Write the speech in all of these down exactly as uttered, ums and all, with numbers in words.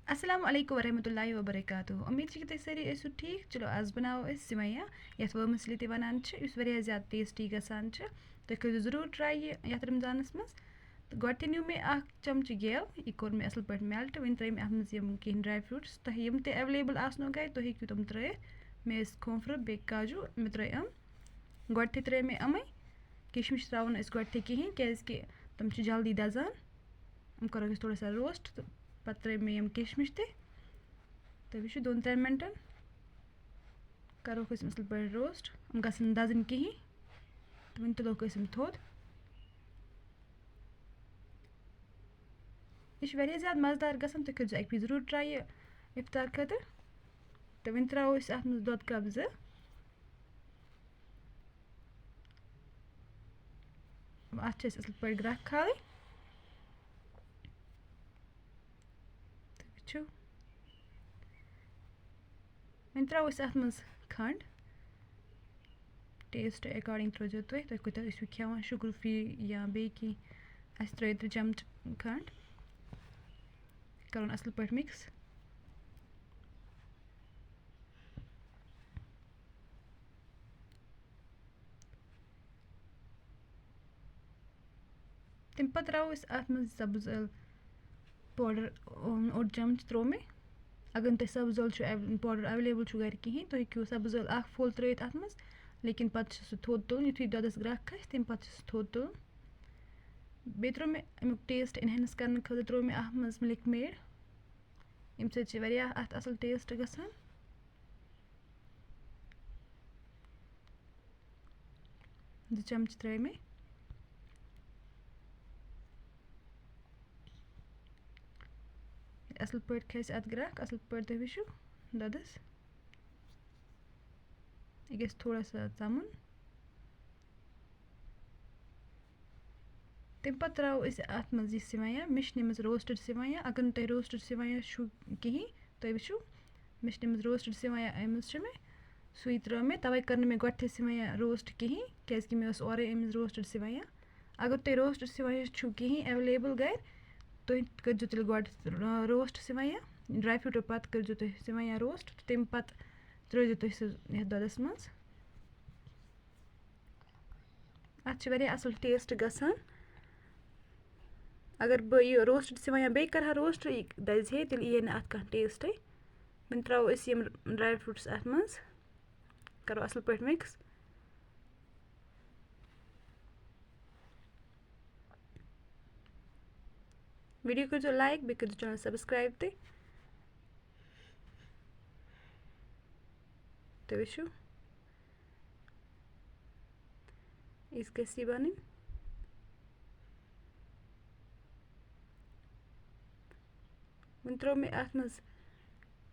السلام علیکم ورحمۃ اللہ وبرکاتہ۔ امید چھِ کہِ تُہۍ سٲری ٲسِو ٹھیٖک۔ چلو، آز بَناوو أسۍ سِوَیاں، یَتھ ؤرمَسلی تہِ وَنان چھِ، یُس واریاہ زیادٕ ٹیسٹی گژھان چھِ۔ تُہۍ کٔرِو ضروٗر ٹراے یہِ یَتھ رمضانَس منٛز۔ تہٕ گۄڈٕ تہِ نیوٗ مےٚ اَکھ چمچہٕ گٮ۪و، یہِ کوٚر مےٚ اَصٕل پٲٹھۍ میلٹ۔ وۄنۍ ترٲے مےٚ اَتھ منٛز یِم کینٛہہ ڈراے فروٗٹٕس، تۄہہِ یِم تہِ ایویلیبل آسنو گرِ، تُہۍ ہیٚکِو تِم ترٲیِتھ۔ مےٚ ٲسۍ کھوٗپرٕ بیٚیہِ کاجوٗ، مےٚ ترٲے یِم۔ گۄڈٕ تہِ ترٲے مےٚ یِمَے۔ کِشمِش ترٛاوو نہٕ أسۍ گۄڈٕ تہِ کِہیٖنۍ، کیٛازِکہِ تِم چھِ جلدی دَزان۔ یِم کَرو أسۍ تھوڑا سا روسٹ، تہٕ پَتہٕ ترٲے مےٚ یِم کِشمِش تہِ۔ تُہۍ وٕچھِو، دۄن ترٛٮ۪ن مِنٹَن کَروکھ أسۍ یِم اَصٕل پٲٹھۍ روسٹ۔ یِم گژھن نہٕ دَزٕنۍ کِہیٖنۍ۔ تہٕ وۄنۍ تُلوکھ أسۍ یِم تھوٚد۔ یہِ چھُ واریاہ زیادٕ مَزٕدار گژھان، تُہۍ کٔرۍزیو اَکہِ پھِرِ ضروٗر ٹراے یہِ اِفطار خٲطرٕ۔ تہٕ وۄنۍ ترٛاوو أسۍ اَتھ منٛز دۄدٕ کَپ زٕ۔ اَتھ چھِ اَسہِ اَصٕل پٲٹھۍ گرٛٮ۪کھ کھالٕنۍ۔ تُہۍ وٕچھِو، وۄنۍ ترٛاوو أسۍ اَتھ منٛز کھنٛڈ۔ ٹیسٹ اکارڈنگ ترٲیزیو تُہۍ، تُہۍ کوٗتاہ ٲسِو کھٮ۪وان، شُگر فری یا بیٚیہِ کینٛہہ۔ اَسہِ ترٲیِو ترٛےٚ چمچہٕ کھنٛڈ۔ کَرُن اَصٕل پٲٹھۍ مِکس۔ تَمہِ پَتہٕ ترٛاوو أسۍ اَتھ منٛز سَبٕز ٲلہٕ پاوڈَر، اوٚن اوٚڑ چَمچہٕ ترٛوو مےٚ۔ اگر نہٕ تۄہہِ سَبٕز ٲلہٕ چھُ ایو-، پاوڈَر ایویلیبل چھُ گَرِ کِہیٖنۍ، تُہۍ ہیٚکِو سَبٕز ٲلہٕ اَکھ پھوٚل ترٛٲیِتھ اَتھ منٛز، لیکِن پَتہٕ چھُ سُہ تھوٚد تُلُن۔ یُتھُے دۄدَس گرٛٮ۪کھ کھَسہِ، تَمہِ پَتہٕ چھُ سُہ تھوٚد تُلُن۔ بیٚیہِ ترٛوو مےٚ اَمیُک ٹیسٹ اِنہینٕس کَرنہٕ خٲطرٕ ترٛوو مےٚ اَتھ منٛز مِلِک میڈ۔ اَمہِ سۭتۍ چھِ واریاہ اَتھ اَصٕل ٹیسٹ گژھان۔ زٕ چمچہٕ ترٛٲے مےٚ۔ اَصٕل پٲٹھۍ کھسہِ اَتھ گرٛٮ۪کھ، اَصٕل پٲٹھۍ تُہۍ وٕچھِو دۄدَس۔ یہِ گژھِ تھوڑا سا ژَمُن۔ تَمہِ پَتہٕ ترٛاوو أسۍ اَتھ منٛز یہِ سِوَیاں۔ مےٚ چھِ نِمٕژ روسٹٕڈ سِوَیاں۔ اگر نہٕ تۄہہِ روسٹٕڈ سِوَیاں چھُو کِہیٖنۍ، تُہۍ وٕچھِو، مےٚ چھِ نِمٕژ روسٹٕڈ سِوَیاں، أمِس چھِ مےٚ سُے ترٛٲو مےٚ، تَوَے کٔر نہٕ مےٚ گۄڈٕتھٕے سِوَیاں روسٹ کِہیٖنۍ، کیٛازِکہِ مےٚ ٲس اورَے أمِس روسٹٕڈ سِوَیاں۔ اگر تۄہہِ روسٹٕڈ سِوَیاں چھُو کِہیٖنۍ ایویلیبل گَرِ، تُہۍ کٔرۍزیو تیٚلہِ گۄڈٕ، آ، روسٹ سِوَیاں، ڈراے فروٗٹو پَتہٕ کٔرۍزیو تُہۍ سِوَیاں روسٹ، تہٕ تَمہِ پَتہٕ ترٛٲیزیو تُہۍ سُہ یَتھ دۄدَس منٛز۔ اَتھ چھِ واریاہ اَصٕل ٹیسٹ گژھان۔ اگر بہٕ یہِ روسٹٕڈ سِوَیاں بیٚیہِ کَرٕ ہا روسٹ، یہِ دَزِ ہے، تیٚلہِ یی ہے نہٕ اَتھ کانٛہہ ٹیسٹٕے۔ وۄنۍ ترٛاوو أسۍ یِم ڈراے فروٗٹٕس اَتھ منٛز، کَرو اَصٕل پٲٹھۍ مِکس۔ ویٖڈیو کٔرۍزیو لایک، بیٚیہِ کٔرۍزیو چینل سبسکرایب تہِ۔ تُہۍ وٕچھِو، یِژھ گژھِ یہِ بَنٕنۍ۔ وۄنۍ ترٛوو مےٚ اَتھ منٛز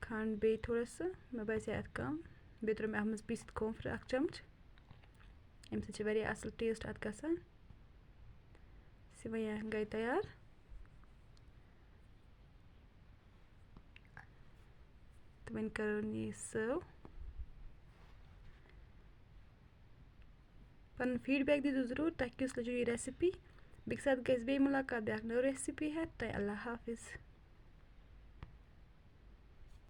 کھنٛڈ بیٚیہِ تھوڑا سا، مےٚ باسے اَتھ کَم۔ بیٚیہِ ترٛوو مےٚ اَتھ منٛز پیٖسِتھ کھوٗپرٕ اَکھ چمچہٕ۔ اَمہِ سۭتۍ چھِ واریاہ اَصٕل ٹیسٹ اَتھ گژھان۔ سِوَیاں گٔے تیار۔ تہٕ وۄنۍ کَرو یہِ سٔرو۔ پَنُن فیٖڈبیک دیٖزیو ضروٗر، تۄہہِ کِژھ لٔجِو یہِ ریسِپی۔ بیٚکہِ ساتہٕ گژھِ بیٚیہِ مُلاقات بیٛاکھ نٔو ریسِپی ہٮ۪تھ۔ تۄہہِ اللہ حافظ۔